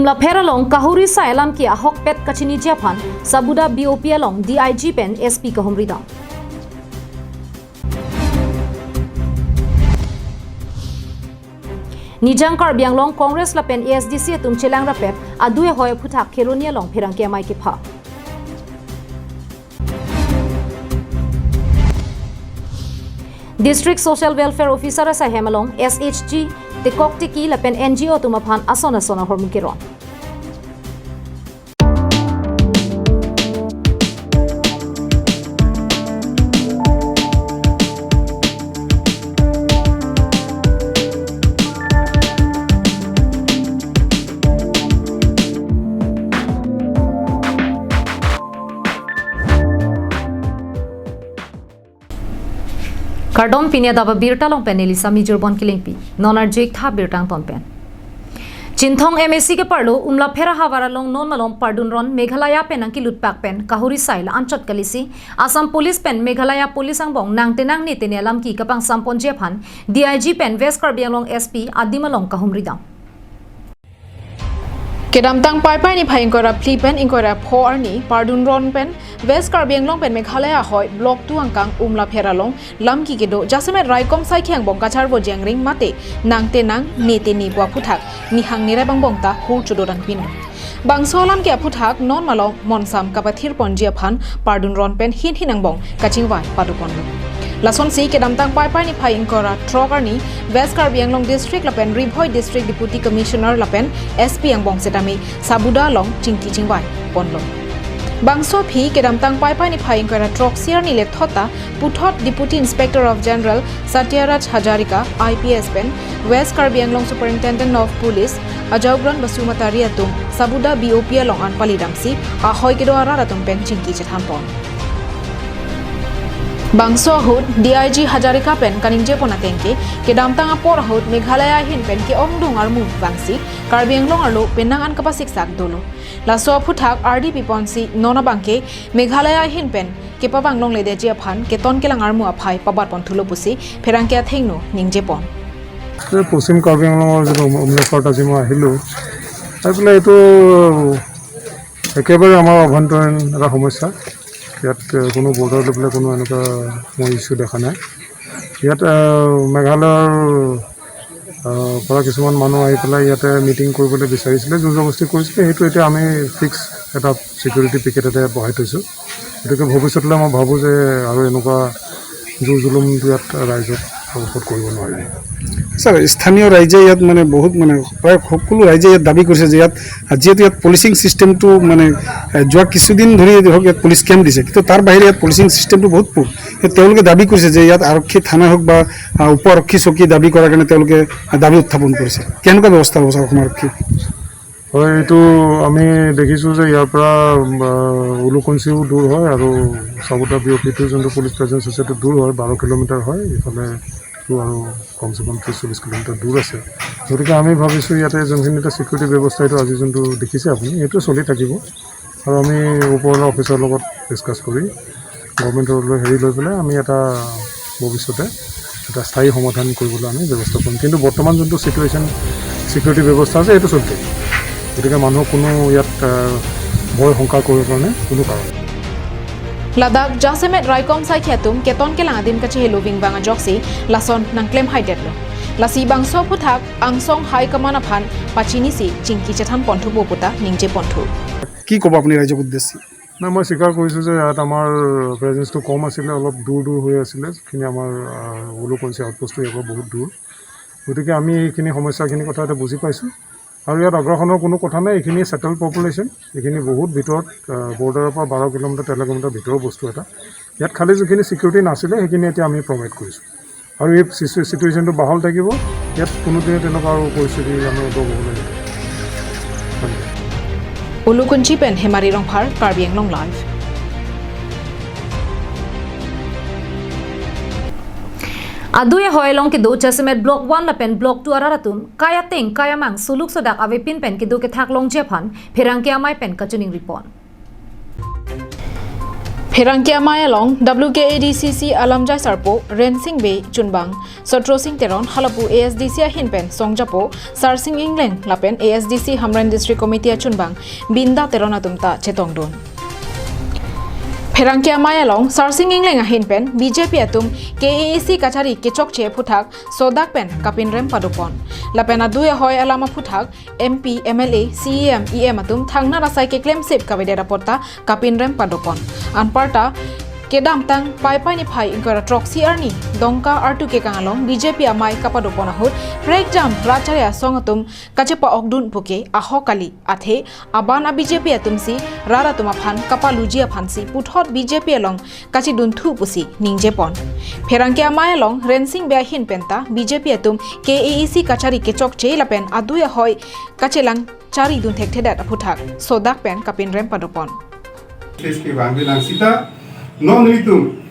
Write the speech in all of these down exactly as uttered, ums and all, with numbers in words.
Umlapher along kahuri sai alam ke ahokpet kachiniji aphan Sabuda B O P along D I G pen S P kahumri dam. Nijang Karbi Anglong Congress lapen A S D C atum chelang rapet adui ahoi aphuthak Kheroni along pherangke amei kepha. District Social Welfare Officer asai hem along S H G, tekok teki lapen N G O atum aphan ason ason ahormu keron. Kardom, pini adap abirta along pen neli Sami Jurbon Kilingpi. Non arju-ik tha birta angton pen. Chinthong M A C keparlo Umlapher ahavar along non malom pardun ron Meghalaya pen nangkelutpak pen kahuri sai la-anchot kalisi Assam Police pen Meghalaya Police angbong nangtenang netene alam ke kapangsamponji aphan D I G pen West Karbi Anglong S P adim along kahumri dam. Kedamtang Paipai niphai ingkoi ra phli pen ingkoi ra pho arni pardun ron pen West Karbi Anglong pen Meghalaya ahoi Block two angkang Umlapher along lam ke kedo jasemet raikom saikhi angbong kacharvo jengring mate nangtenang netene pu aphuthak nihang nerep angbong ta hur chododang pin. Bangso alam ke aphuthak non malom monsam kapathirponji aphan pardun ron pen hin hin angbong kachingvai padoponlo. Lasonsi kedamtang Paipai niphai ingkoi ra throk arni West Karbi Anglong District lapen Ri Bhoi District Deputy Commissioner lapen S P angbong setame Sabuda along chingki chingvai ponlo. Bangso aphi kedamtang Paipai niphai ingkoi ra throksi arni lethot ta puthot Deputy Inspector of General Satyaraj Hazarika I P S pen West Karbi Anglong Superintendent of Police Ajaugrong Basumatary atum Sabuda B O P along an palidamsi ahoi kedo arat atum pen chingki chethanpon. Bangso ahut D I G Hazarika pen kaningjepon ateng ke kedamtang apor ahut Meghalaya ahin pen ke-ongdung armu vangsi Karbi Anglong arlo penang an kapasiksak dolo. Laso aphuthak ardi piponsi non abangke Meghalaya ahin pen kepavang longledetji aphan keton kelang armu aphai pabatpon thulo pusi pherangke athengno ningjepon. এই পশ্চিম কাৰ্বি আংলঙৰ যিটো উম-, উমলেফাৰত আজি মই আহিলোঁ। আহি পেলাই এইটো একেবাৰে আমাৰ আভ্যন্তৰীণ এটা সমস্যা। ইয়াত, এ, কোনো বৰ্ডাৰ লৈ পেলাই কোনো এনেকুৱা মই ইছ্যু দেখা নাই। ইয়াত, এ, মেঘালয়ৰ, এ, পৰা কিছুমান মানুহ আহি পেলাই ইয়াতে মিটিং কৰিবলৈ বিচাৰিছিলে, জোৰ জবৰদস্তি কৰিছিলে। সেইটো এতিয়া আমি ফিক্স এটা ছিকিউৰিটি পিকেট এটা বহাই থৈছোঁ। গতিকে ভৱিষ্যতলৈ মই ভাবোঁ যে আৰু এনেকুৱা জোৰ জুলুম ইয়াত ৰাইজৰ ওপৰত কৰিব নোৱাৰিব। ছাৰ, স্থানীয় ৰাইজে ইয়াত মানে বহুত মানে প্ৰায় সকলো ৰাইজে ইয়াত দাবী কৰিছে যে ইয়াত, আ, যিহেতু ইয়াত পুলিচিং ছিষ্টেমটো মানে, এ, যোৱা কিছুদিন ধৰি হওক ইয়াত পুলিচ কেম্প দিছে, কিন্তু তাৰ বাহিৰে ইয়াত পুলিচিং ছিষ্টেমটো বহুত পুৰ। এই তেওঁলোকে দাবী কৰিছে যে ইয়াত আৰক্ষী থানা হওক বা, আ, উপ আৰক্ষী চকী দাবী কৰাৰ কাৰণে তেওঁলোকে, আ, দাবী উত্থাপন কৰিছে। কেনেকুৱা ব্যৱস্থা হ'ব ছাৰ অসম আৰক্ষী? হয়, এইটো আমি দেখিছোঁ যে ইয়াৰ পৰা, আ, উলুকুঞ্চিও দূৰ হয় আৰু চাবুতা বি অ' পিটো যোনটো পুলিচ প্ৰেজেঞ্চ আছে, এইটো দূৰ হয়, বাৰ কিলোমিটাৰ হয়। এইফালেতো আৰু কমচে কম ত্ৰিছ চল্লিছ কিলোমিটাৰ দূৰ আছে। গতিকে আমি ভাবিছোঁ ইয়াতে যোনখিনি এটা ছিকিউৰিটি ব্যৱস্থা, এইটো আজি যোনটো দেখিছে আপুনি, এইটো চলি থাকিব। আৰু আমি ওপৰৰ অফিচৰ লগত ডিছকাছ কৰি গভৰ্ণমেণ্টৰ হেৰি লৈ পেলাই আমি এটা ভৱিষ্যতে এটা স্থায়ী সমাধান কৰিবলৈ আমি ব্যৱস্থা কৰিম। কিন্তু বৰ্তমান যোনটো ছিটুৱেশ্যন, ছিকিউৰিটি ব্যৱস্থা আছে, এইটো চলি থাকিব। গতিকে মানুহক কোনো ইয়াত, আহ, ভয় শংকা কৰিবৰ কাৰণে কোনো কাৰণ নাই। Ladak jasemet raikom saikhi atum keton kelang adim kachehelo vingvang ajoksi lason nangklemhaidetlo. Lasi bangso aphuthak angsong high command aphan pachinisi chingki chethanpon thupo puta ningjeponthu. কি ক'ব আপুনি ৰাইজক উদ্দেশ্যি? নাই, মই স্বীকাৰ কৰিছোঁ যে ইয়াত আমাৰ প্ৰেজেঞ্চটো কম আছিলে, অলপ দূৰ দূৰ হৈ আছিলে, যিখিনি আমাৰ, আহ, উলুকুঞ্চি আউটপোষ্টটো ইয়াৰ পৰা বহুত দূৰ। গতিকে আমি এইখিনি সমস্যাখিনিৰ কথা এতিয়া বুজি পাইছোঁ। আৰু ইয়াত আগ্ৰাসনৰ কোনো কথা নাই, এইখিনি ছেটেল পপুলেশ্যন, এইখিনি বহুত ভিতৰত, আহ, বৰ্ডাৰৰ পৰা বাৰ কিলোমিটাৰ, তেৰ কিলোমিটাৰ ভিতৰৰ বস্তু এটা। ইয়াত খালি যিখিনি ছিকিউৰিটি নাছিলে, সেইখিনি এতিয়া আমি প্ৰভাইড কৰিছোঁ। আৰু এই চিচু-, ছিটুৱেশ্যনটো বাহাল থাকিব, ইয়াত কোনোদিনে তেনেকুৱা আৰু পৰিস্থিতি আমাৰ উদ্ভৱ হ'ব নালাগে। ধন্যবাদ। Ulukunchi pen Hemari Rongphar, Karbi Anglong Live. Adui ahoi along kedo jasemet Block one lapen Block two arat atum kai ateng kai amang suluk sodak avepin pen kedo kethak longji aphan pherangke amei pen kachiningripon. Pherangke Amei along W K A D C C alamjai sarpo Rensing Bey chunbang Sotro Sing Teron halapu A S D C ahin pen songjapo Sarsing Engleng lapen A S D C Hamren District Committee achunbang Binda Teron atum ta chetongdun. Pherangke Amei along Sarsing Engleng ahin pen B J P atum K A A C kachari kechokche aphuthak sodak pen kapinrem padopon. Lapen adui ahoi alam aphuthak M P, M L A, C E M, E M atum thangnat asai keklemsip kavedet apot ta kapinrem padopon. Anparta kedamtang Paipai niphai ingkoi ra throksi arni Dongka artu kekang along B J P amei kapadopon ahut prekjam rat achari asong atum kachepa-okdun puke ahok kali, athe aban a B J P atum si rat atum aphan kapaluji aphan si puthot B J P along kachidunthu pusi ningjepon. Pherangke Amei along Rensing Bey ahin pen ta B J P atum K A A C kachari kechokche lapen adui ahoi kachelang charidun thekthedet aphuthak sodak pen kapinrem padopon. Kes ke bang bilang sita non nelitum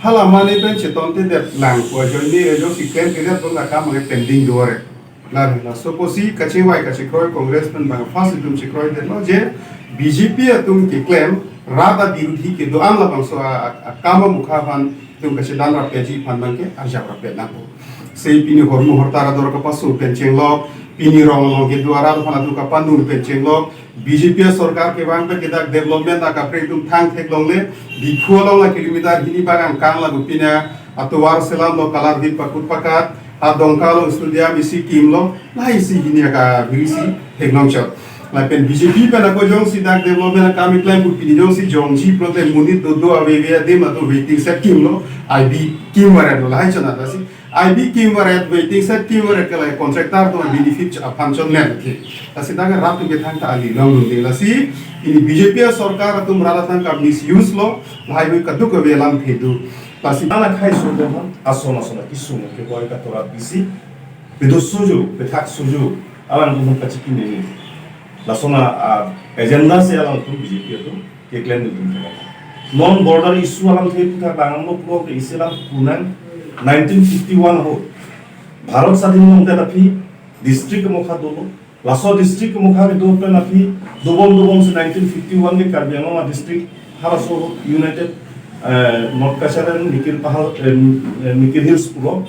hala mane pen chetontedet lang ko ajoine ajo si klemkledet bang akam ke pending do-re. Lare laso apotsi kachevai kachekroi Congress pen bang first itum chekroidetlo je B J P atum keklem rat abirodhi kedo-an labangso a, a, akam amukha aphan itum kachedan rapji aphan bang ke arjap rapet nangpo. Sei pini hormu hortar ador kapasu pen chenglok, pini rong along kedo arat aphan atum kapanur pen chenglok, B J P sorkar kevang pen ke dak development akaprek atum thang theklongle, Diphu along a kilometer hini bang angkang lagu pini atovar selamlo, kalar hit pakut pakat, ha Dongka along stadium isi kimlo, lahai si hini akabiri si theklongchot. Lapen B J P pen ako jongsi dak development akam keklem pu pini jongsi jongji pulote monit dodo aveve adim atum waiting shed kimlo, I B kimvaretlo lahai chonat lasi. I B kimvaret, waiting shed kimvaret ke lahai contractor atum benefit aphan chonmen ke. Lasi dak rat atum ke thangta ali longdunde lasi. Pini B J P sorkar atum rat atum ka misuse lo, lahai hui kaduk kave alamthe do. Lasi nana khai so do han, ason ason kisung keboi katora bisi. Pedo suju, pethak suju, alam atum kachiki nini. Lason a, a, agenda si alam atum B J P atum keklem nelitum thek. Non border issue alamthe puthak langlo pulo ke isi alam punang nineteen fifty-one ahut Bharat swadhin longdet aphi district amokha dolo. Laso district amokha kedo pen aphi dobom dobom si nineteen fifty-one ke Karbi Anglong a district halaso United, eh, North Cachar and Mikir Pahar, eh, eh, Mikir Hills pulo.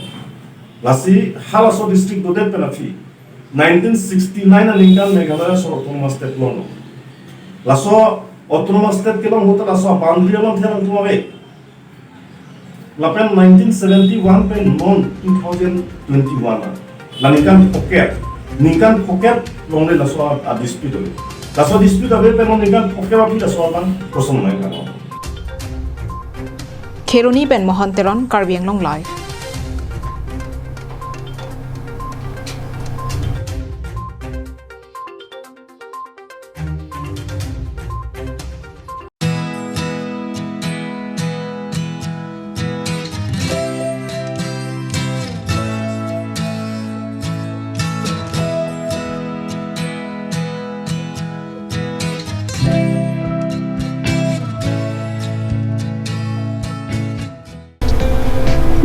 Lasi halaso district dodet pen aphi nineteen sixty-nine aningkan Meghalaya laso autonomous state longlo. Laso autonomous state kelong ahut laso boundary along thelang tum ave. Lapen nineteen seventy-one pen non two thousand twenty-one a. La ningkan phokep, ningkan phokep longle laso a dispute ave. Laso dispute ave pen non ningkan phokep aphi laso abang kosong nai kan. Kheroni pen Mohan Teron, Karbi Anglong Live.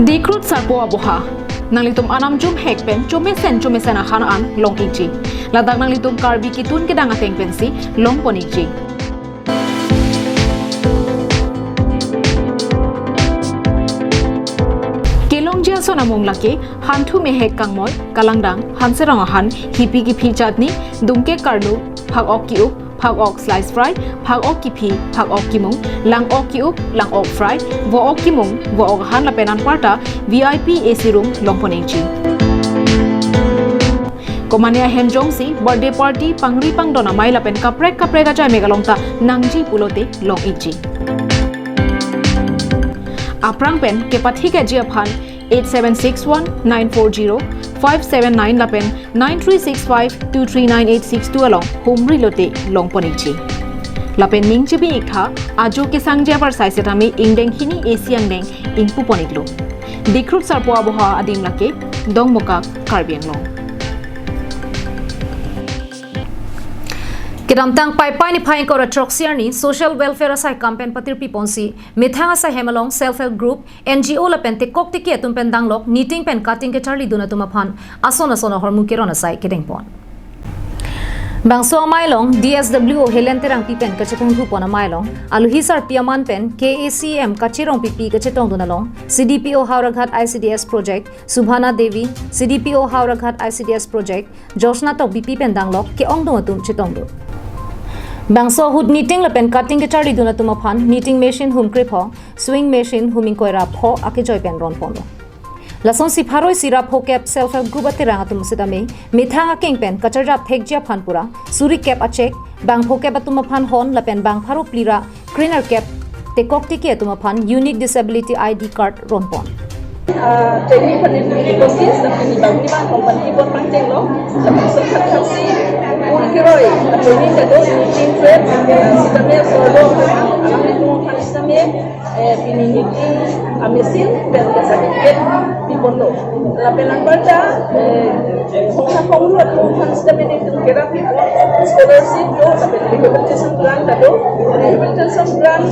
Dikhrut sarpo aboha. Nanglitum anam jumhek pen chomesen chomesen ahan an long-ikji. Ladak nanglitum Karbi kitun kedang ateng pensi longpon-ikji. Kelongji ason amung lake, hanthu mehek kangmoi, kalangdang, hanserong ahan, hipi kiphi chutney, dungke karlu, phak-ok ki-up, phak-ok slice fry, phak-ok kiphi, phak-ok kimung, lang-ok ki-up, lang-ok fry, vo-ok kimung, vo-ok ahan lapen anparta V I P A C room longpon-ikji. Komane ahem jongsi birthday party, pangri pangdon amei lapen kaprek kaprek ajaimek along ta nangji pulote long-ikji. Aphrang pen kepathikji aphan eight seven six one nine four zero five seven nine lapen nine three six five two three nine eight six two along humri lote longpon-ikji. Lapen ning chibi-iktha, ajo kesangji apar sai setame ingdeng hini A C angdeng ingpupon-iklo. Dikhrut sarpo aboha adim lake Dongmukak, Karbi Anglong. Kedamtang Paipai niphai ingkoi ra throksi arni social welfare asai kam pen patirpiponsi methang asai hem along self help group, N G O lapen tekok teke atum pen danglok knitting pen cutting kecharlidun atum aphan ason ason ahormu keron asai kedengpon. Bangso amei along D S W O Helen Terangpi pen kachetongthu pon amei along, aluhi sarpi aman pen K A C M Kache Rongpipi kachetongdun along, C D P O Howraghat I C D S Project, Subhana Devi, C D P O Howraghat I C D S Project, Josna Tokbipi pen danglok ke-ongdung atum chetongdun. Bangso ahut knitting lapen cutting kecharlidun atum aphan knitting machine hum krepho, sewing machine hum ingkoi ra pho akejoi pen ron ponlo. Lasonsi pharo isi ra phokep self help group aterang atum sitame methang akeng pen kacharjap thekji aphan pura suri kep a-cheque, bang phokep atum aphan hon lapen bang pharo phli ra kre nerkep tekok tiki atum aphan unique disability I D card ron pon. Ah, training phan ni pini kosis, tapi ni bang ni bang company bor pangcheng lo, tapi sosat saksi, ul kiroi, training kado, training trade, ah, sitame sodo, alam itu kan sitame, eh, pini ni, ah, mesin, dan certificate, pi ponlo. Lapen anparta, eh, hongha honglu atum aphan sitame ni tum kera pi pon, scholarship do, lapen rehabilitation grant kado, rehabilitation grant,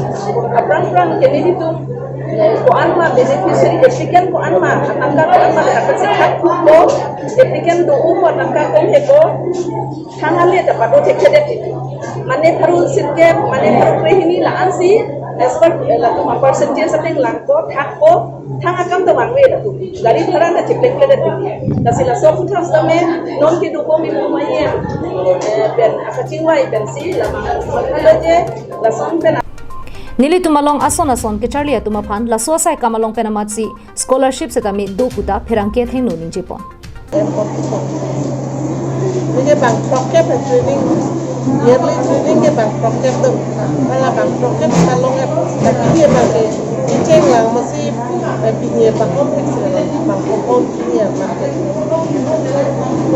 aphrang phrang kene ni tum, eh, ko-an ma beneficiary applicant ko-an ma, atangka ko-an ma, atangka si thak ko, applicant do-o ko, atangka kom he ko, thang ale ta pado thekthedet. Mane pharo sirkep, mane pharo krehini la-ansi, as per, eh, latum a-percentage ateng lang ko, thak ko, thang akam ta vangve latum. Gari bhara ta cheplekpledet. Lasi laso aphuthak sitame, non kedo ko mi ko mai, eh, pen akachingvai pensi, lamang, laje, lason pen Nelitum along ason ason kecharli atum aphan laso asai kam along pen amatsi scholarship sitame do puta pherangke athengno ningje pon. Ini bang phokep training, yearly training ke bang phokep do. Hala bang phokep along ke, tapi dia bang ke, ini cheng lang masih, eh, pini bang phokep, bang phokep pini bang ke.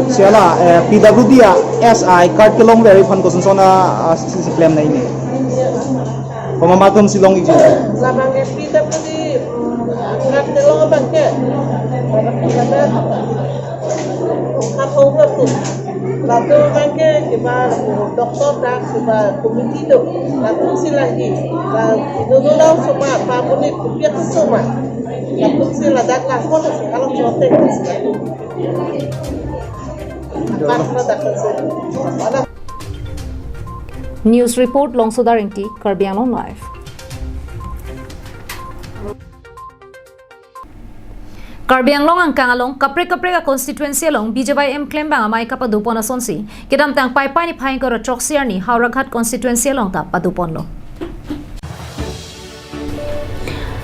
Siala, eh, P W D a S I card kelongver aphan kosonson a, a, si, si plan nai ne. Komat atum si long-ikji? Labang ke P W D, mm, card kelong abang ke. Lapen, lapen, lapen, lapen, lapen, lapen, lapen, lapen, lapen, lapen, lapen, lapen, lapen, lapen, latum abang ke, kiba, latum doctor dak, kiba committee do, latum si lagi, la, ino do lau soma, pa monit, kopi atum soma, latum si ladak la, kona si, along jote, si latum. Pak, ladak la, si. News report, Longsodar Ingti, Karbi Anglong Live. Karbi Anglong angkang along kaprek kaprek a-constituency along B J Y M klembang amei kapado pon asonsi kedamtang Paipai niphai ingkoi ra throksi arni Howraghat constituency along ta pado ponlo.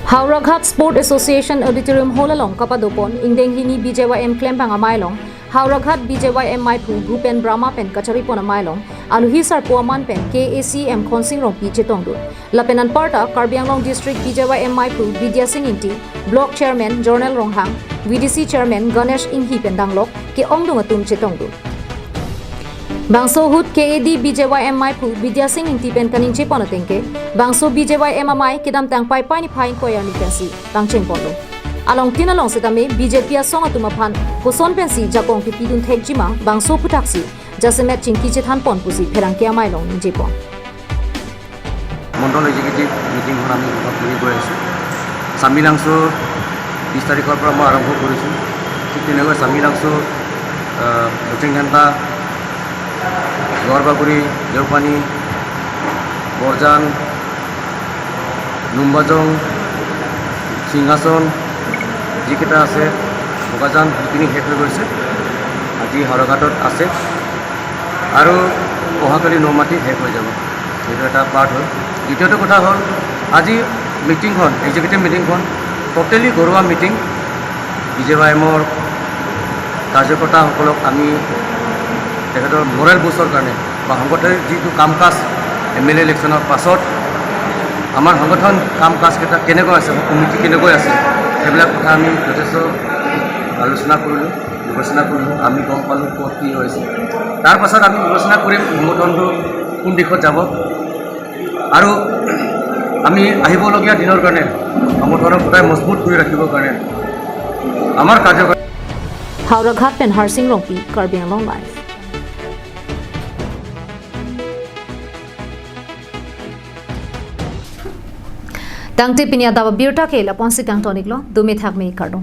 Howraghat Sport Association Auditorium Hall along kapado pon ingdeng hini B J Y M klembang amei along Howraghat B J Y M meiphu Bhupen Brahma pen kacharli pon amei along aluhi sarpo aman pen K A C M Khonsing Rongpi chetongdun. Lapen anparta Karbi Anglong District B J Y M meiphu Bidya Sing Ingti, Block Chairman Jonel Ronghang, V D C Chairman Ganesh Inghi pen danglok ke-ongdung atum chetongdun. Bangso ahut K A D B J Y M meiphu Bidya Sing Ingti pen kaningje pon ateng ke, bangso B J Y M amei kedamtang Paipai niphai ingkoi arni pensi pangcheng ponlo. Alongtin along sitame B J P asong atum aphan koson pensi jakong pipidun thekji ma bangso aphuthaksi jasemet chingki chethan pon pusi pherangke amei along ningje pon. মণ্ডল এক্সিকিউটিভ মিটিংখন আমি উদ্বোধন কৰি গৈ আছোঁ। চামিলাংচ' বিছ তাৰিখৰ পৰা মই আৰম্ভ কৰিছোঁ। ঠিক তেনেকৈ চামিলাংচ', আহ, বচেংঘেন্তা, লোৱাৰ বাগুৰি, দেওপানী, বৰজান, নুম্বাজং, সিংহাচন, যিকেইটা আছে, বোকাজান, সেইখিনি শেষ হৈ গৈছে। আজি হাওৰাঘাটত আছে আৰু অহাকালি নমাটি শেষ হৈ যাব। এইটো এটা পাৰ্ট হ'ল। দ্বিতীয়টো কথা হ'ল, আজি মিটিংখন, এক্সিকিউটিভ মিটিংখন ট'টেলি ঘৰুৱা মিটিং। বি জে ৱাই এমৰ কাৰ্যকৰ্তাসকলক আমি তেখেতৰ মৰেল বুষ্টৰ কাৰণে বা সংগঠনৰ যিটো কাম কাজ এম এল এ ইলেকশ্যনৰ পাছত আমাৰ সংগঠন কাম কাজকেইটা কেনেকৈ আছে, কমিটি কেনেকৈ আছে, সেইবিলাক কথা আমি যথেষ্ট আলোচনা কৰিলোঁ, বিবেচনা কৰিলোঁ। আমি গম পালোঁ ক'ত কি হৈছে। তাৰ পাছত আমি বিবেচনা কৰিম সংগঠনটো কোন দিশত যাব আৰু আমি আহিবলগীয়া দিনৰ কাৰণে সংগঠনক সদায় মজবুত কৰি ৰাখিবৰ কাৰণে আমাৰ কাৰ্যকৰী Howraghat pen Harsing Rongpi, Karbi Anglong Live. Tangte pini adap abirta ke lapu-ansi kangton-iklo, dome thakme, kardom.